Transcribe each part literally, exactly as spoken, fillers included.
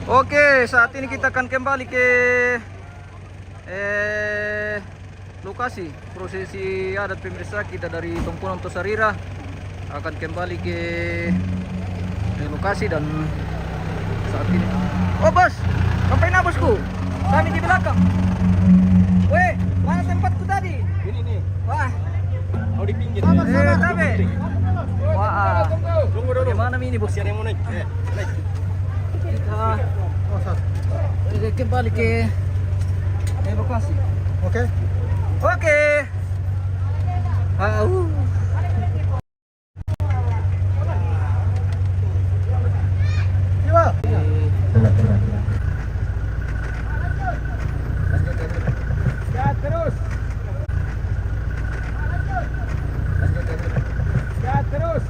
Oke, saat ini kita akan kembali ke, eh, lokasi prosesi adat pemeriksaan kita dari Tongkonan Tosarira. Akan kembali ke, ke lokasi dan saat ini. Oh, bos, sampai na, bosku. Kami di belakang. Weh, mana tempatku tadi? Ini nih. Wah. Mau di pinggir. Sabar, eh, sabar. Tabe. Wah. Tunggu dulu. Bagaimana ini, bos? Masih ada yang mau naik. Eh, naik. Kita, eh, kembali ke, ke lokasi. Oke. Oke. Au. Iya. Lanjut, lanjut. Sehat terus. Lanjut, lanjut. Sehat terus.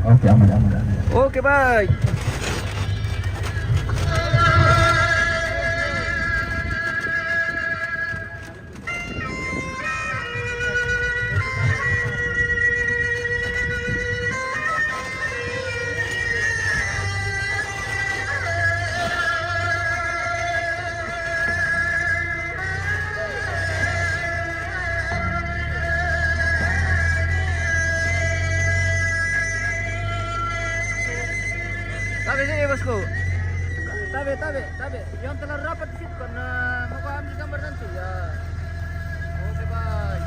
Oke, aman, aman, aman. Oke, baik. Tabe sini, bosku. Tabe, tabe, tabe. Jangan terlalu rapat di situ karena mau kau ambil gambar nanti ya. Oke, bye.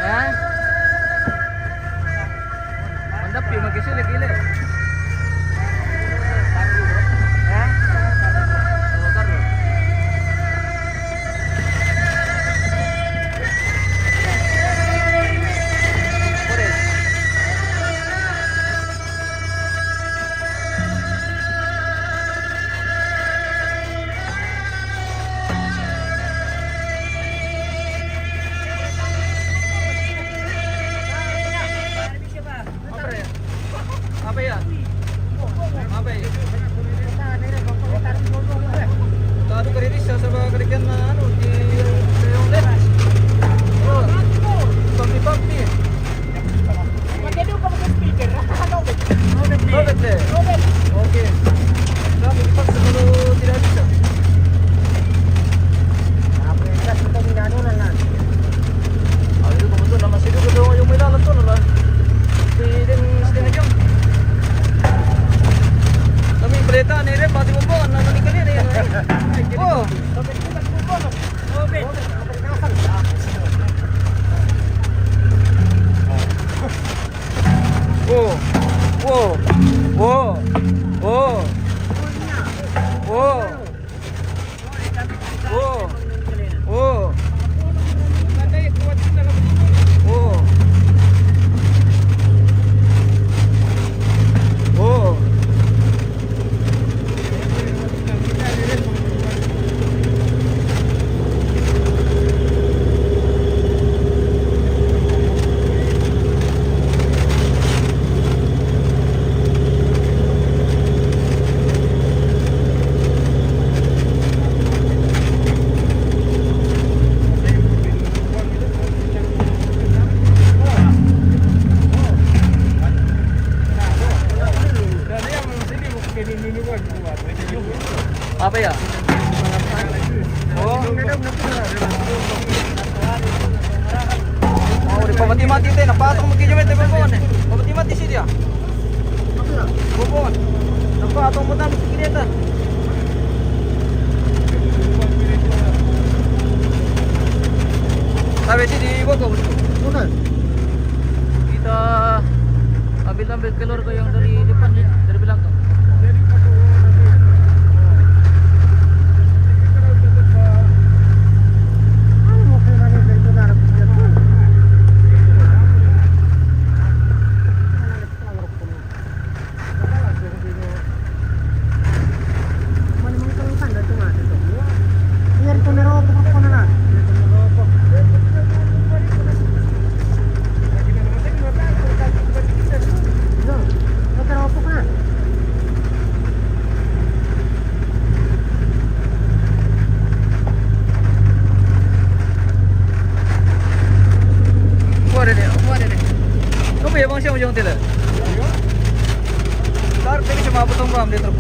Hah? Mantap ya, makin sulit gila. Hah? Apa ya? Apa ya? Apa ya? Tadu kari risa sama kari kena anu di sayong deh. Oh, pampi-pampi. Lobet deh. Lobet. Oke. Tapi dipaksa kalau tidak bisa. Nah, prioritas kita tidak ada orang lah. Ayo, kebetulan masih juga dong, yung may lalat to, lah. Di din, di din yung. Kami balita ni Rep, pati mo po, ang naman ni kanina yan, eh. Oh. Oh. Oh. Oh. Oh. Oh. Oh. Oh. Oh. Oh. Apa ya? Oh. Oh, di pamati-mati te, napatong mo kidyo, te, bubon, eh. Pamati-mati si dia. Bubon. Napatong mo tamo si Kireta. Sabi si di bubon. Bukan. Kita ambil-ambil keluarga yang dari depan ni, dari belakang.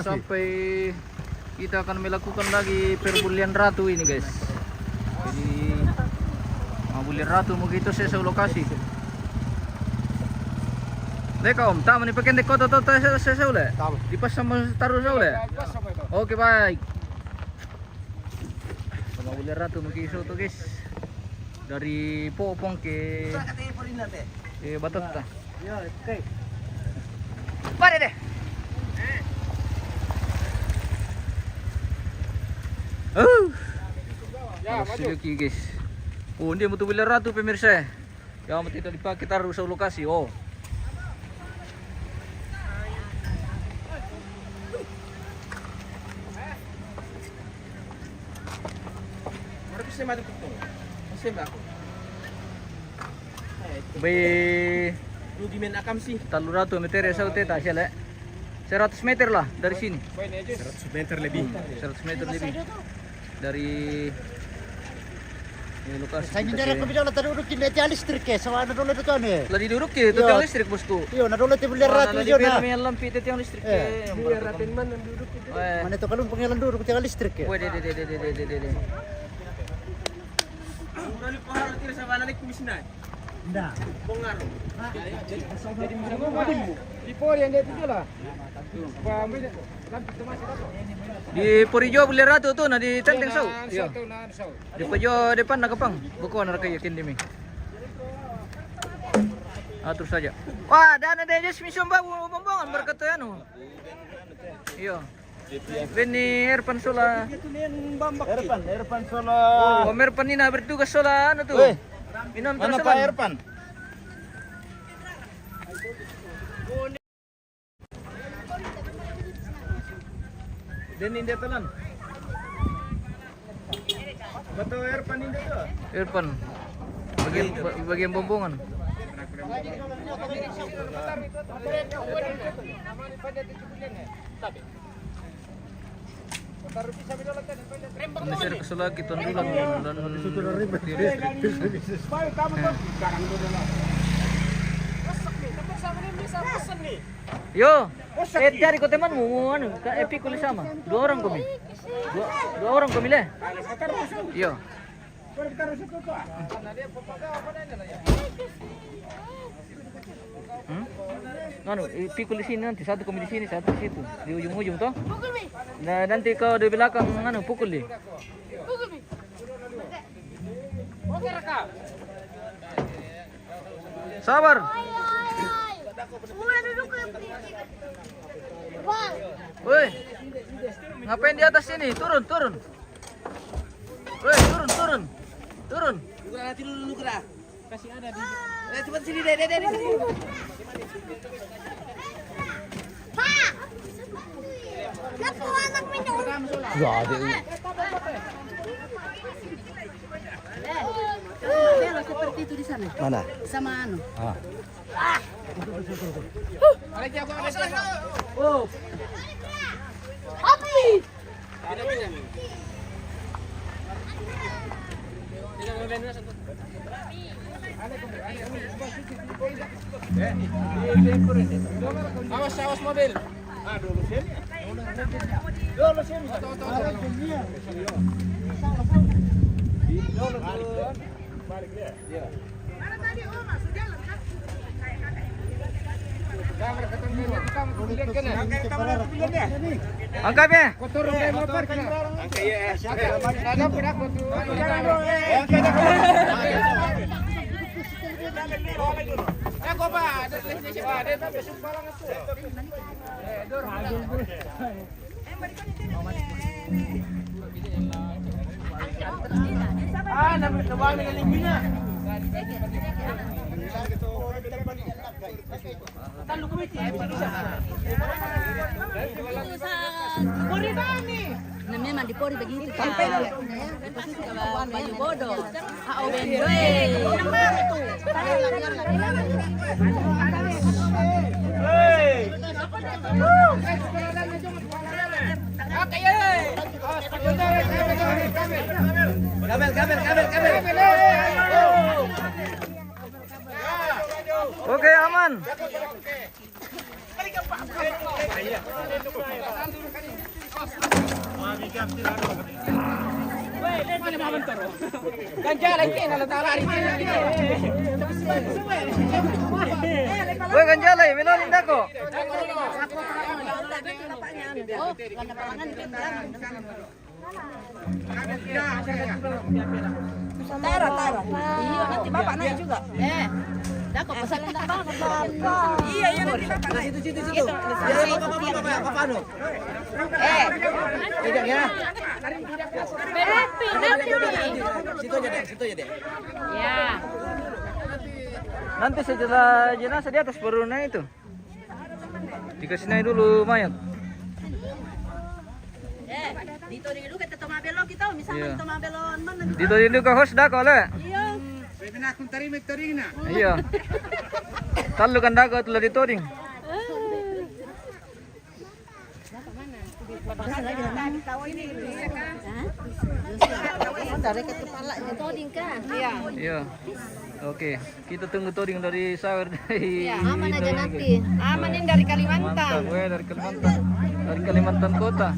Sampai kita akan melakukan lagi perbulian ratu ini, guys. Jadi, ah, bulian ratu mau gitu saya lokasi. Deka, Om, tama ni pakai deko to to saya saya le. Tama. Di pas sama taruh saya le. Oke, baik. Sama bulian ratu mau gitu to, guys. Dari Popong ke, eh, Batok ta. Pare deh. Uh. Ya, maju. Guys. Oh, dia mau bulian ratu, pemirsa. Ya, mau tidak dipakai taruh sa lokasi. Oh. Be, rugi men akam sih. Telu ratu meter ya, saya teta, saya le. Seratus meter lah dari sini. Seratus meter lebih. Hmm, seratus meter lebih dari, eh, lokasi. Saya kita nyindir ke aku bilang, tadi duduk di tiang listrik ya, sama anak dole itu kan ya. Lah duduk ya, itu tiang listrik, bosku. Iya, nah dole itu bulian ratu. Nah, itu nah. Lampi itu tiang listrik ya. Mana itu kalau pengelan duduk tiang listrik ya? Weh, deh, deh, deh. Udah di pohon, tidak sama anak kumis naik. Nda. Bongar. Di pori yang dia itu lah. Di pori jo bulian ratu tu, nah di tenteng sau. Iya. Di pori jo depan na kapang. Buku anak kayak kini mi. Atur saja. Wah, dana deh, just misum bawa bombongan berkata anu. Iya. Beni Erpan Sola. Erpan, Erpan Sola. Om Erpan ini bertugas Sola anu tu. Weh. Minum terus Sola. Mana Pak Erpan? Deni dia telan. Betul Erpan ini tu. Erpan. Bagian, ba-, bagian bombongan. Ini saya kesel lagi, Tuan Dulang dan Yo, eh, cari ko temanmu, anu, ka, eh, pikul sama. Dua orang kami. Dua, dua orang kami le. Yo. Hmm? Anu, eh, pikul di sini nanti, satu kami di sini, satu di situ, di ujung-ujung toh. Nah, nanti kau di belakang, anu, pukul dia. Sabar. Woi, ngapain di atas sini? Turun, turun. Woi, turun, turun. Turun. Nugra, nanti dulu, Nugra. Kasih ada di. Eh, cepat sini, deh, deh, deh, di sini. Ya, ada. Bela seperti itu di sana. Mana? Sama anu. Ah. Oh. Api. Awas, awas mobil. Ah, dulu sini. Dulu sini. Oto, oto, oto. Dulu, dulu. Balik dia. Iya. Angkat, ya. Nah, memang di Pori begitu, Kak. Di posisi kalau banyak bodoh. Ah, oh, bendo, eh. Oke, aman. Woi, ganjalai, melon indah kok. Tara, tara. Iya, nanti bapak naik juga. Eh, dah kok pesan. Iya, iya, nanti bapak naik. Situ, situ, situ. Gitu. Ya, ya, bapak, bapak, bapak, bapak, anu. Eh. Tidak, ya. Situ aja deh, situ aja deh. Ya. Nanti setelah jenazah di atas baru naik itu. Dikasih naik dulu mayat. Eh, dito dulu kita toma belo kita, misalnya. Iya. Toma belo mana? Dito dulu ke host dah kok le. Iya. Iya. Talu kan dah kok telah ditoring. Iya. Oke, kita tunggu touring dari sawer dari. Iya, aman aja nanti. Aman ini dari Kalimantan. Mantap, weh, dari Kalimantan. Dari Kalimantan Kota.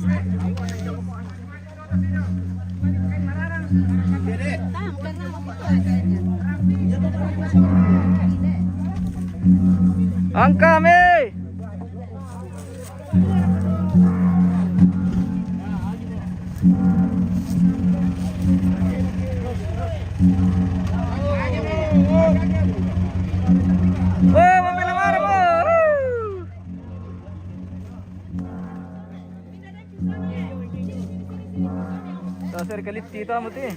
Angka me. Oh, mobil lebaran, oh. Dasar kaliti tamu ti.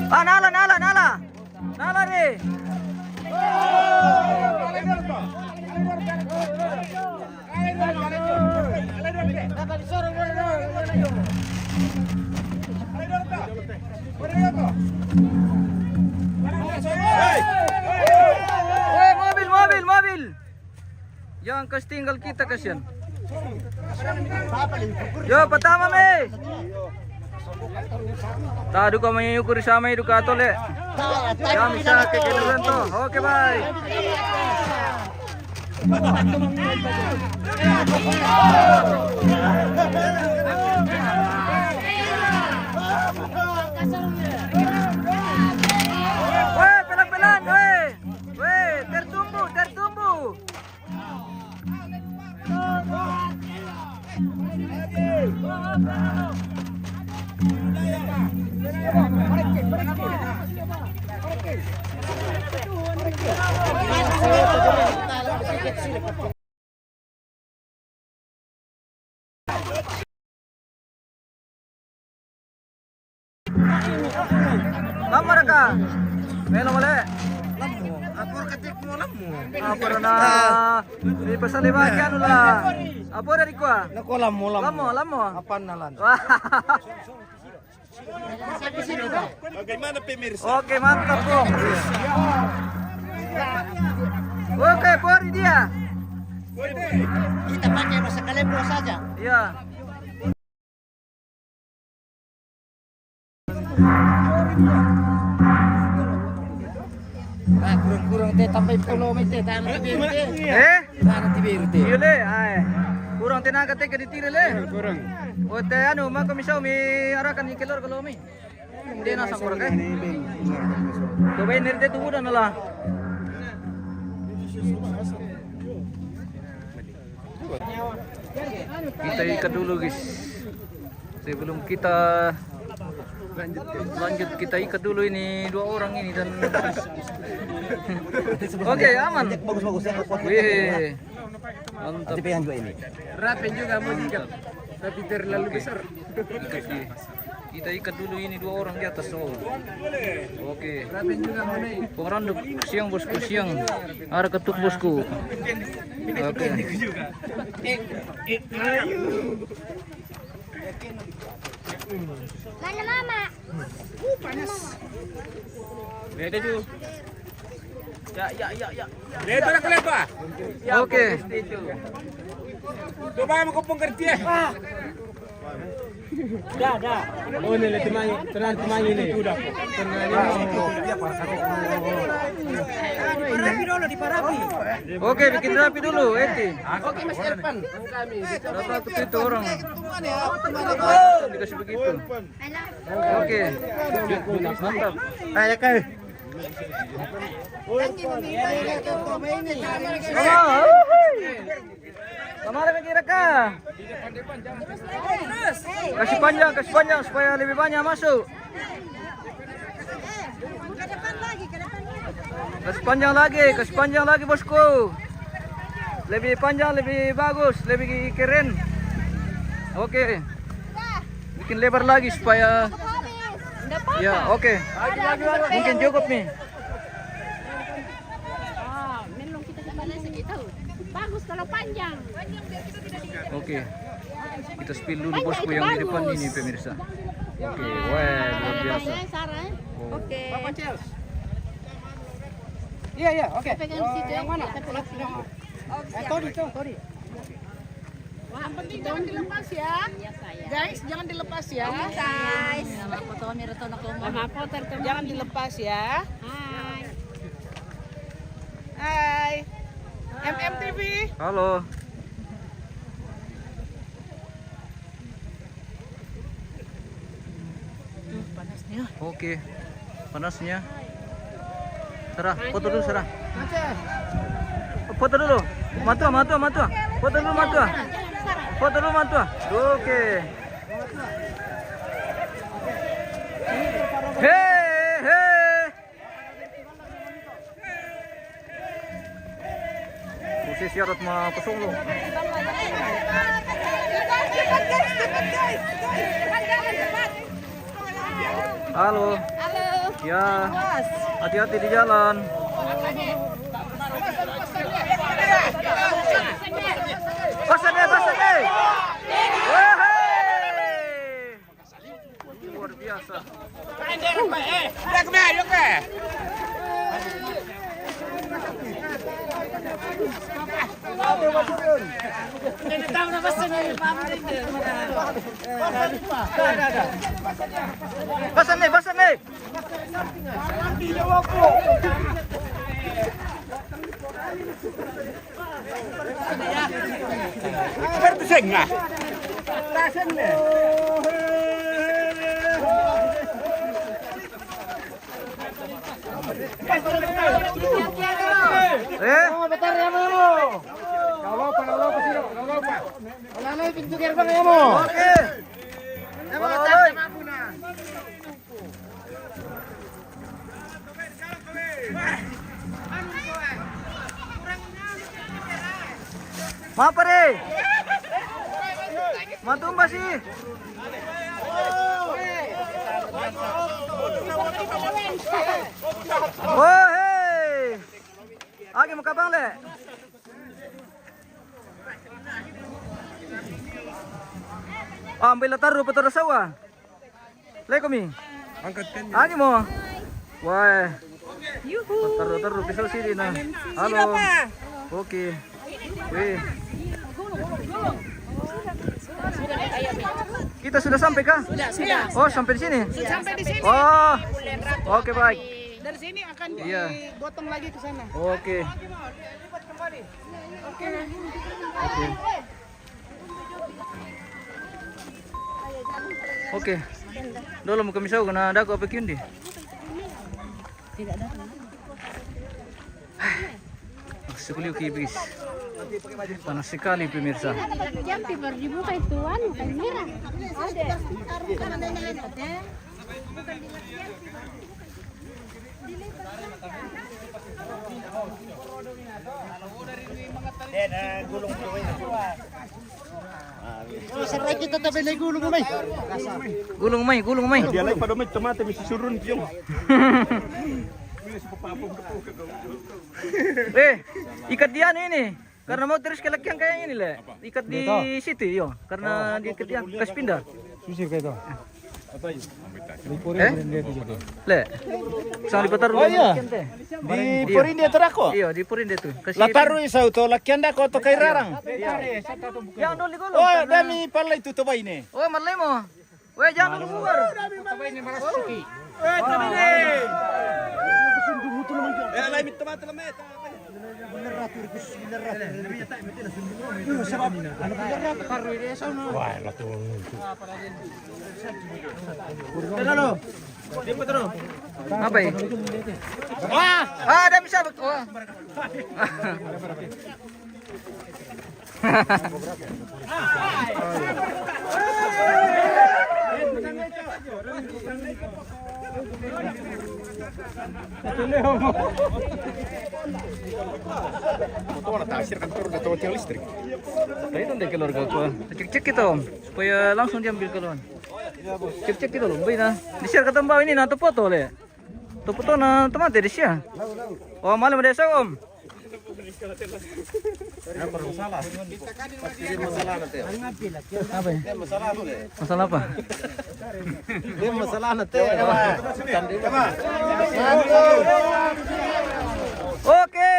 Ah, nala, nala, nala. Nala ni. Eh, mobil, mobil, mobil. Yang kas tinggal kita, kasihan. Yo, pertama me. Tadu kami ukur sama itu kato le. Ya, bisa ke kedudukan to. Oke, bye. Weh, pelan-pelan, weh. Weh, tertumbu, tertumbu. Lama raka. Melo male. Lamo. Apa katik mo lamo? Apa na? Di pasal lima kian lah. Apa dari kuah? Nako lamo, lamo. Lamo, lamo. Apa nalan? Wah. Bagaimana pemirsa? Oke, mantap, Bung. Oke, Pori dia. Kita pakai bahasa Kalembo saja. Iya. Ah, kurang-kurang te tambah pulo me te, tanah te biru te. Eh? Tanah te biru te. Iya le, ai. Kurang tenaga te ke ditiri le. Kurang. Oh, te anu, maka misau mi arakan ni keluar kalau mi. Dia nasa kurang, eh? Coba ini dia tunggu dan lah. Kita ikat dulu, guys. Sebelum kita Lanjut, kita ikat dulu ini dua orang ini dan oke, aman. Bagus, bagus, yang kuat. Wih, mantap. Nanti pegang juga ini. Rapen juga mau diikat, tapi terlalu besar. Kita ikat dulu ini dua orang di atas, oh. Oke. Rapen juga mau naik. Pengeranduk, siang, bosku, siang. Arah ketuk, bosku. Oke. Mana mama? Beda tu. Ya, ya, ya, ya. Leto na kelepa. Oke. Coba mau kepung kerti eh. Dah, dah. Oh, ini lagi teman, teman, teman ini. Sudah. Diparapi dulu, diparapi. Oke, bikin rapi dulu, Eti. Oke, Mas Irfan. Kami. Dapat itu orang. Dikasih begitu. Oke. Mantap. Ayo, Kak. Sama, uhuy. Sama lagi kira, Kak. Kasih panjang, kasih panjang supaya lebih banyak masuk. Kasih panjang lagi, kasih panjang lagi, bosku. Lebih panjang, lebih bagus, lebih keren. Oke. Bikin lebar lagi supaya, ya, oke. Mungkin cukup nih. Ah, melon kita ke mana segitu? Bagus kalau panjang. Oke. Kita spill dulu, bosku, yang di depan ini, pemirsa. Oke, wah, luar biasa. Sarah, eh? Oh. Oke. Iya, iya, oke. Pegang di situ, yang mana? Kita pegang sini. Eh, Todi, Todi. Yang penting jangan dilepas ya. Iya, sayang. Guys, jangan dilepas ya. Oke, guys. Jangan dilepas ya. Hai. Hai. M M T V. Halo. Tuh, panasnya. Oke. Panasnya. Sarah, foto dulu, Sarah. Foto dulu. Matua, matua, matua. Foto dulu, matua. Foto dulu, matua. Oke. He, he. Posisi adat ma kosong lo. Halo. Halo. Ya. Awas. Hati-hati di jalan. Pasang deh, pasang deh. Wahai. Luar biasa. Pasang nih, pasang nih. Bertusing ah. Eh? Bentar ya, Memo. Kalau apa, kalau apa sih, kalau apa? Kalau pintu gerbang ya, Mo. Oke. Kalau apa? Mapa deh? Matumba sih. Oh, hei. Agi mo kabang le. Ah, ambil latar rupa terus sawa. Leko mi. Angkat kan. Ani mo. Wah. Yuhu. Taruh, taruh, pisau sini, nah. Halo. Oke. Wih. Kita sudah sampai kah? Sudah, sudah. Oh, sampai di sini? Sampai di sini. Oh. Oke, baik. Dari sini akan digotong lagi ke sana. Oke. Oke. Oke. Dolo mo kami sau kana dako apa kiundi? Masuk liu kibis. Panas sekali, pemirsa. Jam tiba dibuka itu anu kamera. Ada. Sarai kita tabe na gulung, Mai. Gulung, Mai, gulung, Mai. Dia lai pada mai tomate misi surun piong. Eh, ikat dia ini. Karena mau terus ke lakian kayak ini, le. Ikat di situ, yo. Karena di ikat dia, kasih pindah. Susir kayak itu. Eh? Le. Sang di Patar. Oh, iya. Di Porinde terako. Iya, di Porinde tu. Kasih. Lataru isau to lakian dako to kairarang. Yang dulu, dulu. Oh, dami palai tu to baine. Oh, malai mo. Weh, jangan dulu bubar. Eh, lai minta mata lemah. Apa ini? Ah, ada bisa. Oh. Foto mana tasir kan turun dari tiang listrik. Tadi itu dari keluarga gua. Cek-cek kita, Om, supaya langsung diambil keluar. Cek-cek kita, Om. Baik nah. Di share ke tempat ini nah, tu foto le. Tu foto nah, teman tadi share. Oh, malam ada saya, Om. Apa ya? Masalah apa? Oke.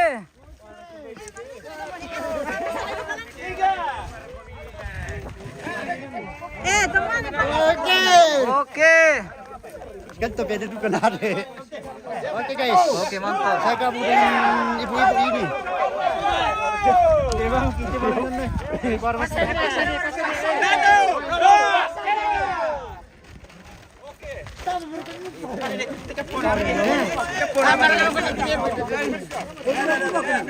Eh, teman, Pak. Oke. Oke. Kan tapi ada duka nade. Oke, guys. Oke, mantap. Saya gabung dengan ibu-ibu ini. Oke, Bang, kita bangun nih. Baru masuk.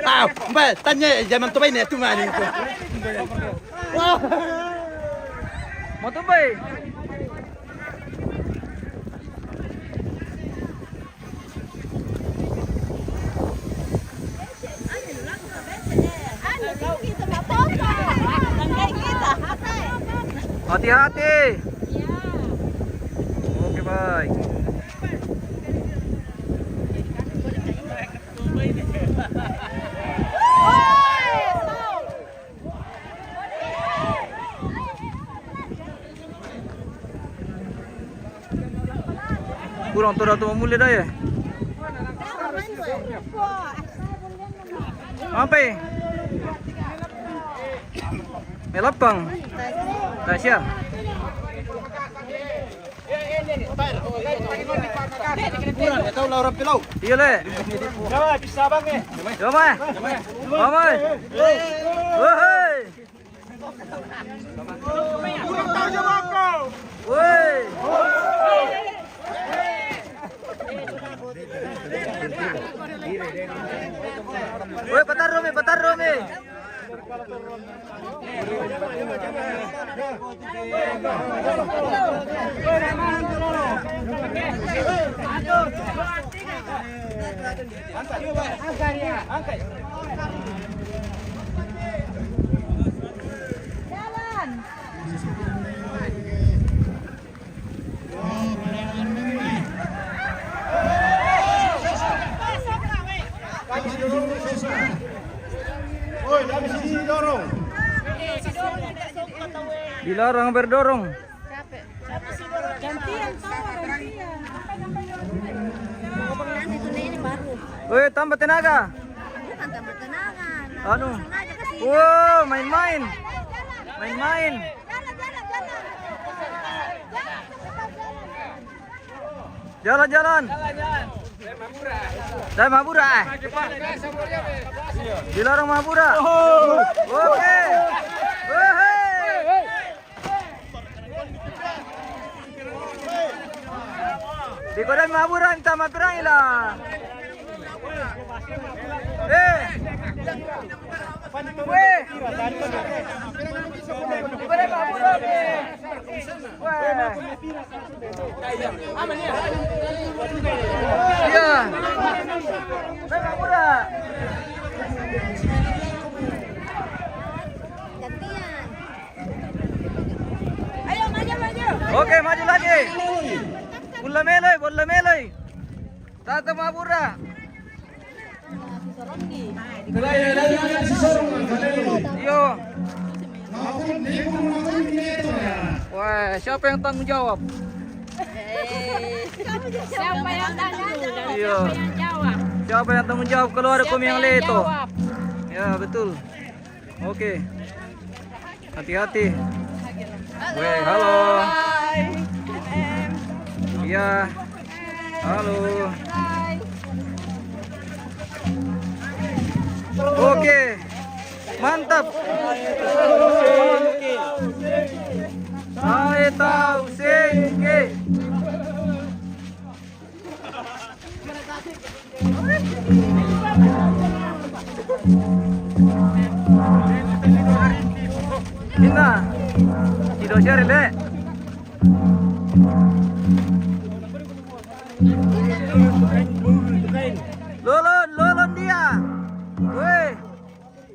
Ah, mbak, tanya zaman tu baik ni tu mana tu. Wah. Mau tu baik. Hati-hati. Oke, baik. Kurang tu dah tu mula dah ya. Apa? Melapang. Dah siap. Iya, le. Coba. Coba. Woi. Woi, patarro mi, patarro mi. Dilarang berdorong. Gantian, Pak, gantian. Woi, tambah tenaga. Bukan tambah tenaga. Anu. Wow, main-main. Main-main. Jalan-jalan. Dari Mahapura. Dilarang Mahapura. Oke. Woi. Di kodan Mahapura, minta maturang ila. Eh. Weh. Boleh, Pak Bura, weh. Weh. Iya. Boleh, Pak Bura. Gantian. Ayo, maju, maju. Oke, maju lagi. Bola meloi, bola meloi. Tata Mabura. Yo. Wah, siapa yang tanggung jawab? Siapa yang tanggung jawab? Iya. Siapa yang jawab? Siapa yang tanggung jawab kalau ada kami yang leto? Ya, betul. Oke. Hati-hati. Weh, halo. Iya. Halo. Oke. Mantap. Saya tahu singke. Inna, tidak share le. Lolon, lolon dia. Weh.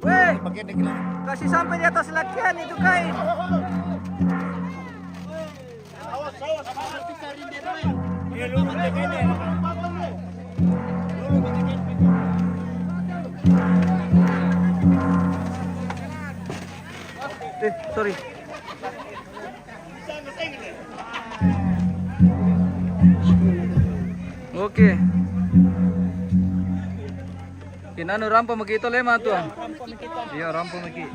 Weh, kasih sampai di atas lakian itu kain. Eh, sorry. Oke. Kinanu rampa maki itu lema tuh. Iya, rampa maki.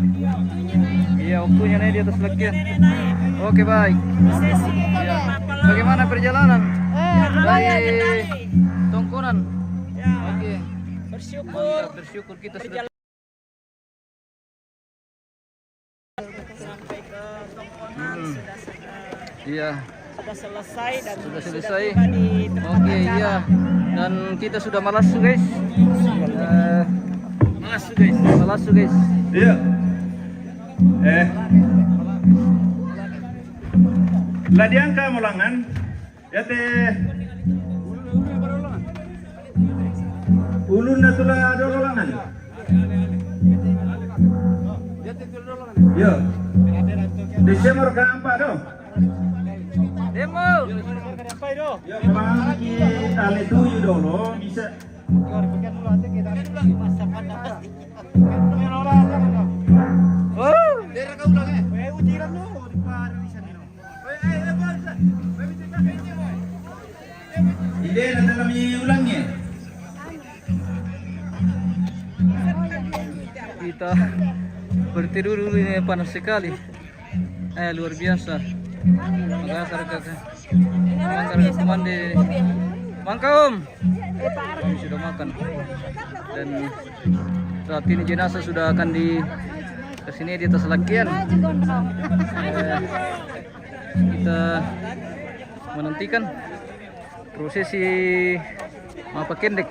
Iya, waktunya naik di atas lakian. Oke, baik. Iya. Bagaimana perjalanan? Dari Tongkonan. Oke. Bersyukur. Mantap, bersyukur kita sudah sampai ke Tongkonan. Hmm. Sudah, sudah, iya, sudah selesai dan sudah selesai, sudah tiba di tempat acara. Oke, iya. Dan kita sudah malasu, guys. Eh, malasu, guys. Malasu, guys. Iya. Eh. La diangka molangan. Yate. Ulunna tu la dololangan. Yo. Desember keempat tu. Demo. Yo, bagi Ale Tuyu dolo bisa. Oh. Ide na dalam ulangnya. Kita bertidur dulu ini, panas sekali. Eh, luar biasa. Mangga sarka, mangga sarka kumande. Mangga, Om. Kami sudah makan. Dan saat ini jenazah sudah akan di ke sini di atas lakian. Eh, kita menantikan prosesi mapakendek.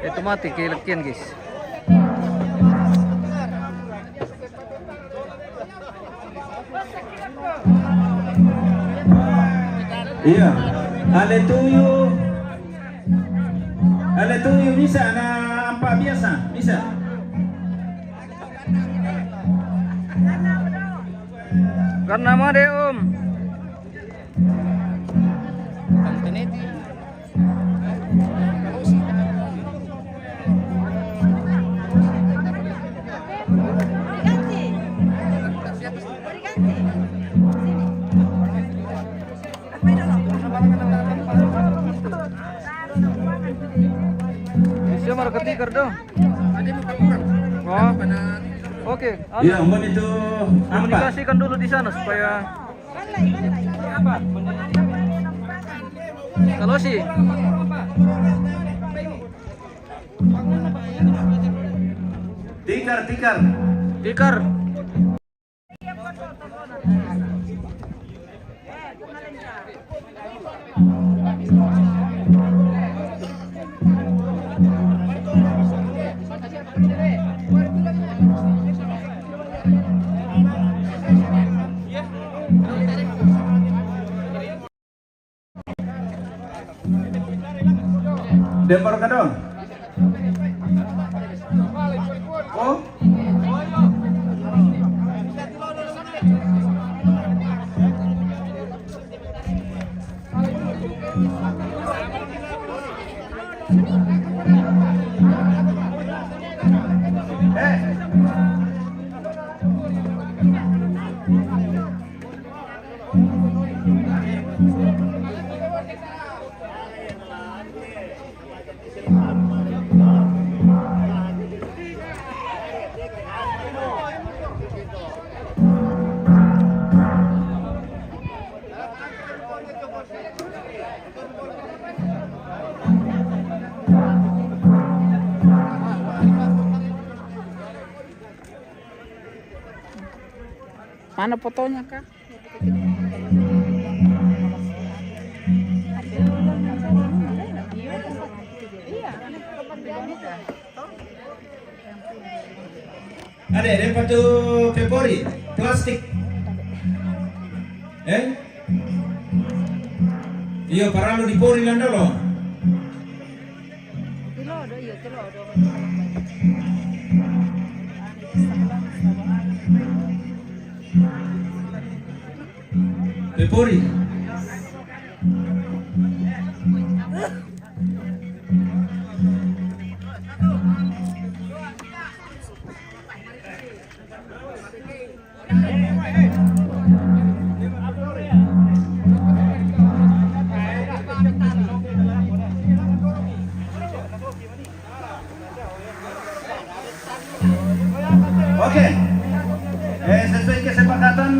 Itu mati ke lakian, guys. Iya. Ale Tuyu. Ale Tuyu bisa na ampa biasa, bisa. Karena made, Om. Siapa marka tikar do? Oh. Oke, anu, iya, aman itu. Komunikasikan dulu di sana supaya. Kalau si tikar, tikar. Tikar. Dempor kadon. Oh. Mana fotonya, Kak? Ada, ada patu pepori plastik. Eh? Iyo, paralu dipori landolo. Pepori. Oke. Eh, sesuai kesepakatan,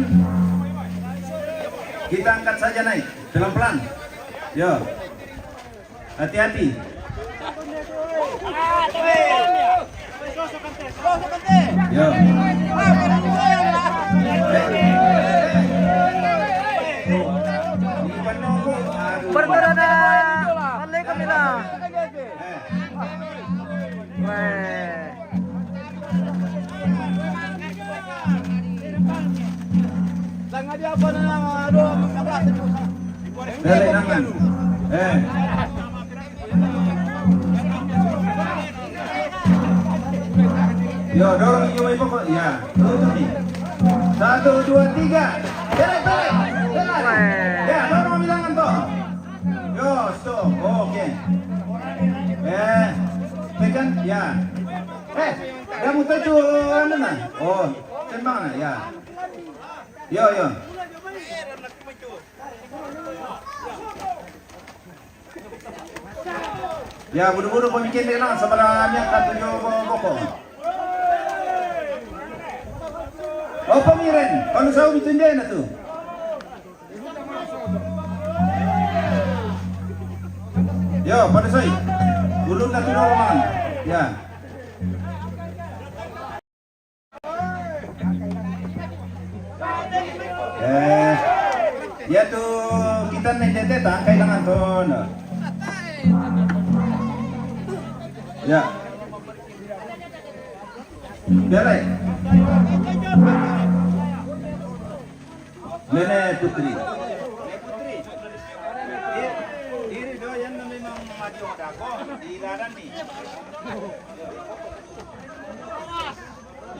kita angkat saja naik. Pelan-pelan. Yo. Hati-hati. Yo. Pergerakan. Balik ke Mila. Weh. Dale, tangan. Eh. Yo, dorong, yo, mai pokok. Ya, tutup nih. Satu, dua, tiga. Tarik, tarik. Tarik. Ya, dorong bilangan tuh. Yo, stop. Oke. Eh, tekan, ya. Eh, kamu tuh, anu, nah. Oh, tembak, nah, ya. Yo, yo. Ya, buru-buru pemikin deh, nah, sama dah, yang kata yo, bo-, boko. Oh, pemiren, kalau saya bikin deh, nah, tuh. Yo, pada saya. Ulun dah turun, Mang. Ya. Eh, ya tuh, kita nih, tete, tangkai dengan tuh, nah. Ya. Bere. Nene Putri. Iri do yang memang maju dago di laran nih.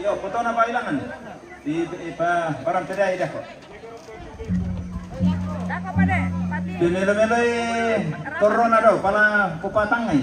Yo, foto na pailangan. Di, di pa, barang kedai dah kok. Di melo-melo i torona do, pala kupatang ai.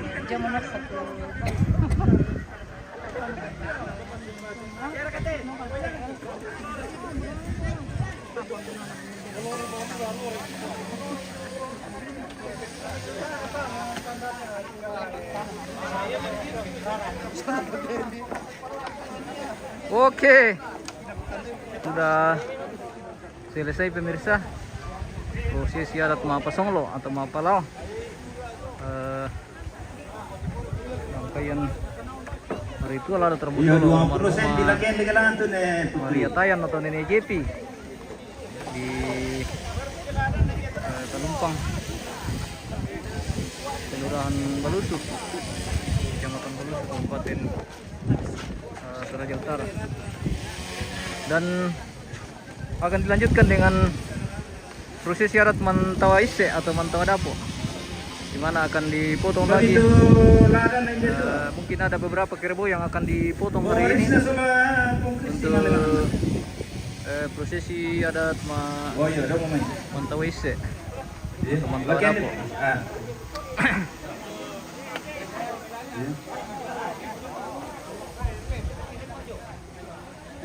Dia mo na sa tu. Oke. Sudah selesai, pemirsa. Prosesi adat Mapasonglo atau Mapalao. Eh, rangkaian ritual adat Rambutolo, almarhumah Maria Tayan atau Nenek Jepi di, eh, Talumpang, Kelurahan Balusu, Kecamatan Balusu, Kabupaten, eh, Toraja Utara. Dan akan dilanjutkan dengan prosesi adat Mantawa Ise atau Mantawa Dapo, di mana akan dipotong lagi. Eh, mungkin ada beberapa kerbau yang akan dipotong hari ini untuk, eh, prosesi adat ma-, Mantawa Ise atau Mantawa Dapo.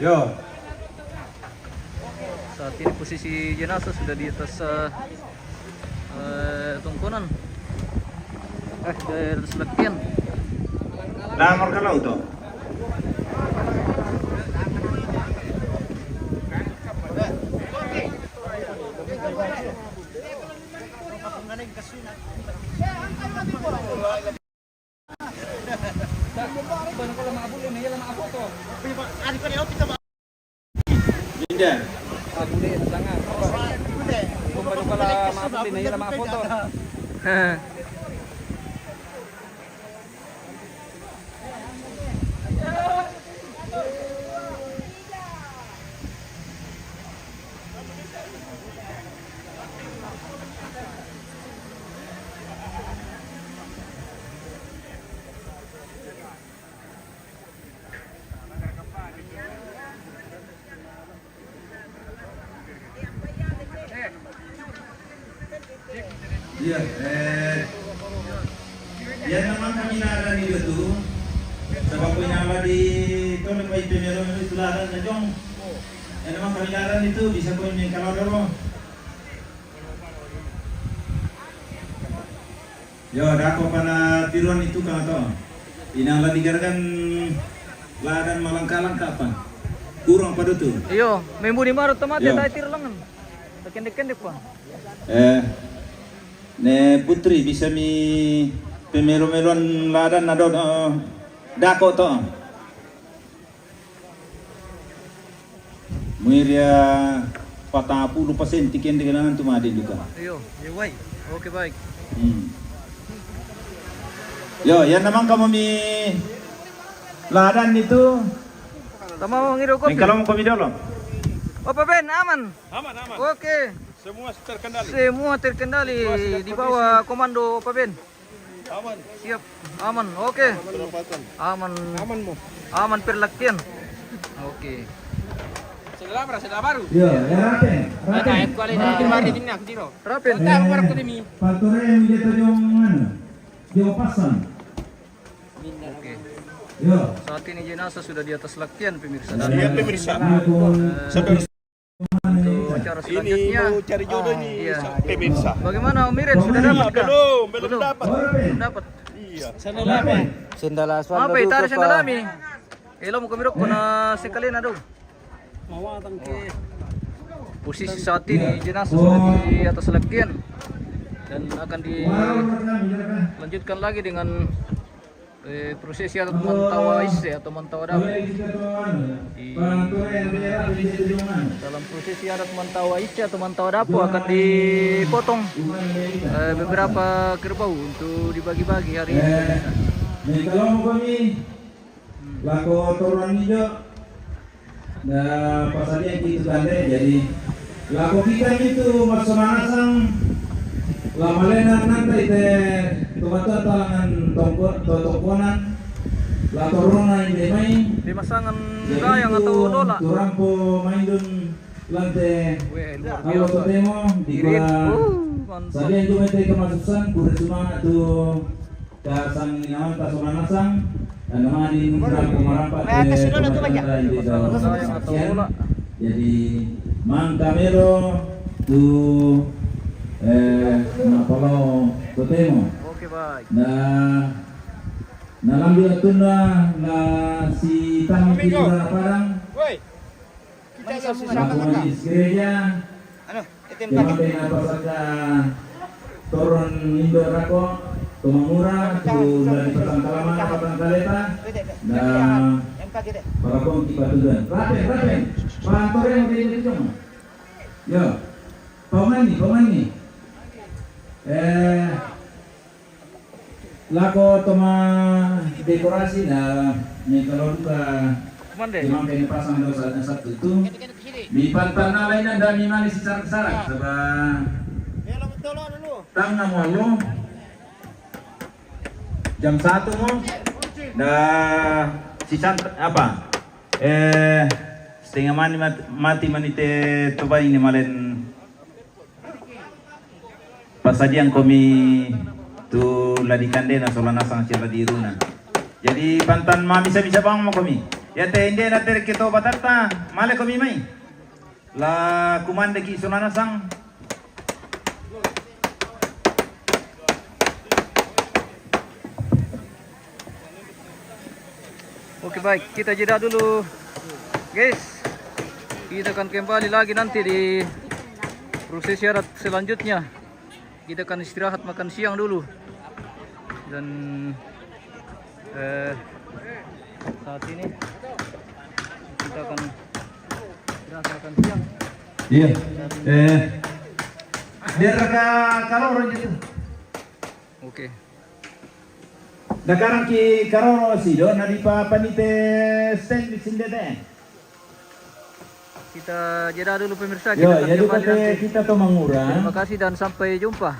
Yo. Saat ini posisi jenazah sudah di atas, eh, eh, tongkonan. Eh, di atas lekian. Lamor kalau tu. Linda. Iya, eh, iya, memang kami laran itu tu. Sebab ko inala di tole ko itu melo itu laran na jong. Iya, memang kami laran itu bisa ko ini kalau dulu. Yo, dako pana tiruan itu kan to. Inang la digaragan ladan malangka-langka pa. Kurang pa dutu. Iyo, membuni marot tomate tai tiru langan. Takende-kende pa. Eh, ne Putri bisa mi pemelo-meloan ladan ado, eh, dako to. Muiria patapulu pasen tiken dengan tu madi duka. Iyo, iyo, wai. Oke, baik. Hmm. Yo, yan naman kamo mi ladan itu. Tama mo ngiro kopi. Kalau mo kopi dolo. Opa Ben, aman? Aman, aman. Oke. Semua terkendali. Semua terkendali di bawah komando Opa Ben. Aman. Siap. Aman. Oke. Aman. Aman perlakian. Oke. Yo, ya, rapen, rapen. Rapen. Pantore yang jatuh jong anu, jong pasang. Oke. Yo. Saat ini jenazah sudah di atas lakian, pemirsa. Iya, pemirsa. Untuk acara selanjutnya. Ini mau cari jodoh ini, pemirsa. Bagaimana, Om Iren? Sudah dapat kah? Belum, belum dapat. Belum dapat. Iya. Sandal apa? Sandal aswan. Apa itu, tarik sandal kami? Elo mo kami rokok na sekalian, aduh. Posisi saat ini jenazah sudah di atas lakian dan akan dilanjutkan lagi dengan, eh, prosesi adat Mantawa Ise atau Mantawa Dapo. Di dalam prosesi adat Mantawa Ise atau Mantawa Dapo akan dipotong, eh, beberapa kerbau untuk dibagi-bagi hari ini. Lako toruan ijo, na pasadian ki itu tande, jadi lako kita itu maso manasang, la malena nanta ite tomatua talangan tongko, to tongkonan, la torona inde mai. Di masangan dayang atau dola. Turampo maindun lante. Weh, luar biasa. Totemo di kula. Mantap. Sadian tu mete kemasusan, kuda sumana tu. Kasang inamanta so manasang, dan nama di nunggak pemarampat. Jadi mangkamero tu, eh, napalo totemo. Oke, baik. Na, na lambi atunda na si tamu kita parang. Woi. Kita yang mau selamat. Gereja. Anu, itu yang tadi. Kemampe na pasaka toron indo rako, Tumamura, tu dari Patang Kalamana, Patang Kaleta, na pakapong ki patudan. Rapen, rapen. Pantore mo di itu cuma. Yo. Paman ni, paman ni. Eh, Lako toma dekorasi na, ni kalau duka. Mande. Memang kena pasang dosa dan satu tu. Di pantan na lain anda memang si sarak-sarak. Saba. Tang na mo alo. Jam satu mo. Na si sant-, apa? Eh, setengah mani mat-, mati manite tobai ni malen. Pasadian komi tu ladi kandena sola nasang sila di runa. Jadi pantan mamisa-misa bang mo komi. Ya te indena tere ke to batatta, male komi mai. La kumande ki sola nasang. Oke, baik, kita jeda dulu, guys. Kita akan kembali lagi nanti di prosesi adat selanjutnya. Kita akan istirahat makan siang dulu. Dan, eh, saat ini kita akan istirahat makan siang. Iya. Eh, biar ka karoro gitu. Oke. Dakarang ki karoro sido, na di pa panite stand di sindede. Kita jeda dulu, pemirsa. Yo, kita akan jadi kembali pakai nanti. Kita to mangura. Terima kasih dan sampai jumpa.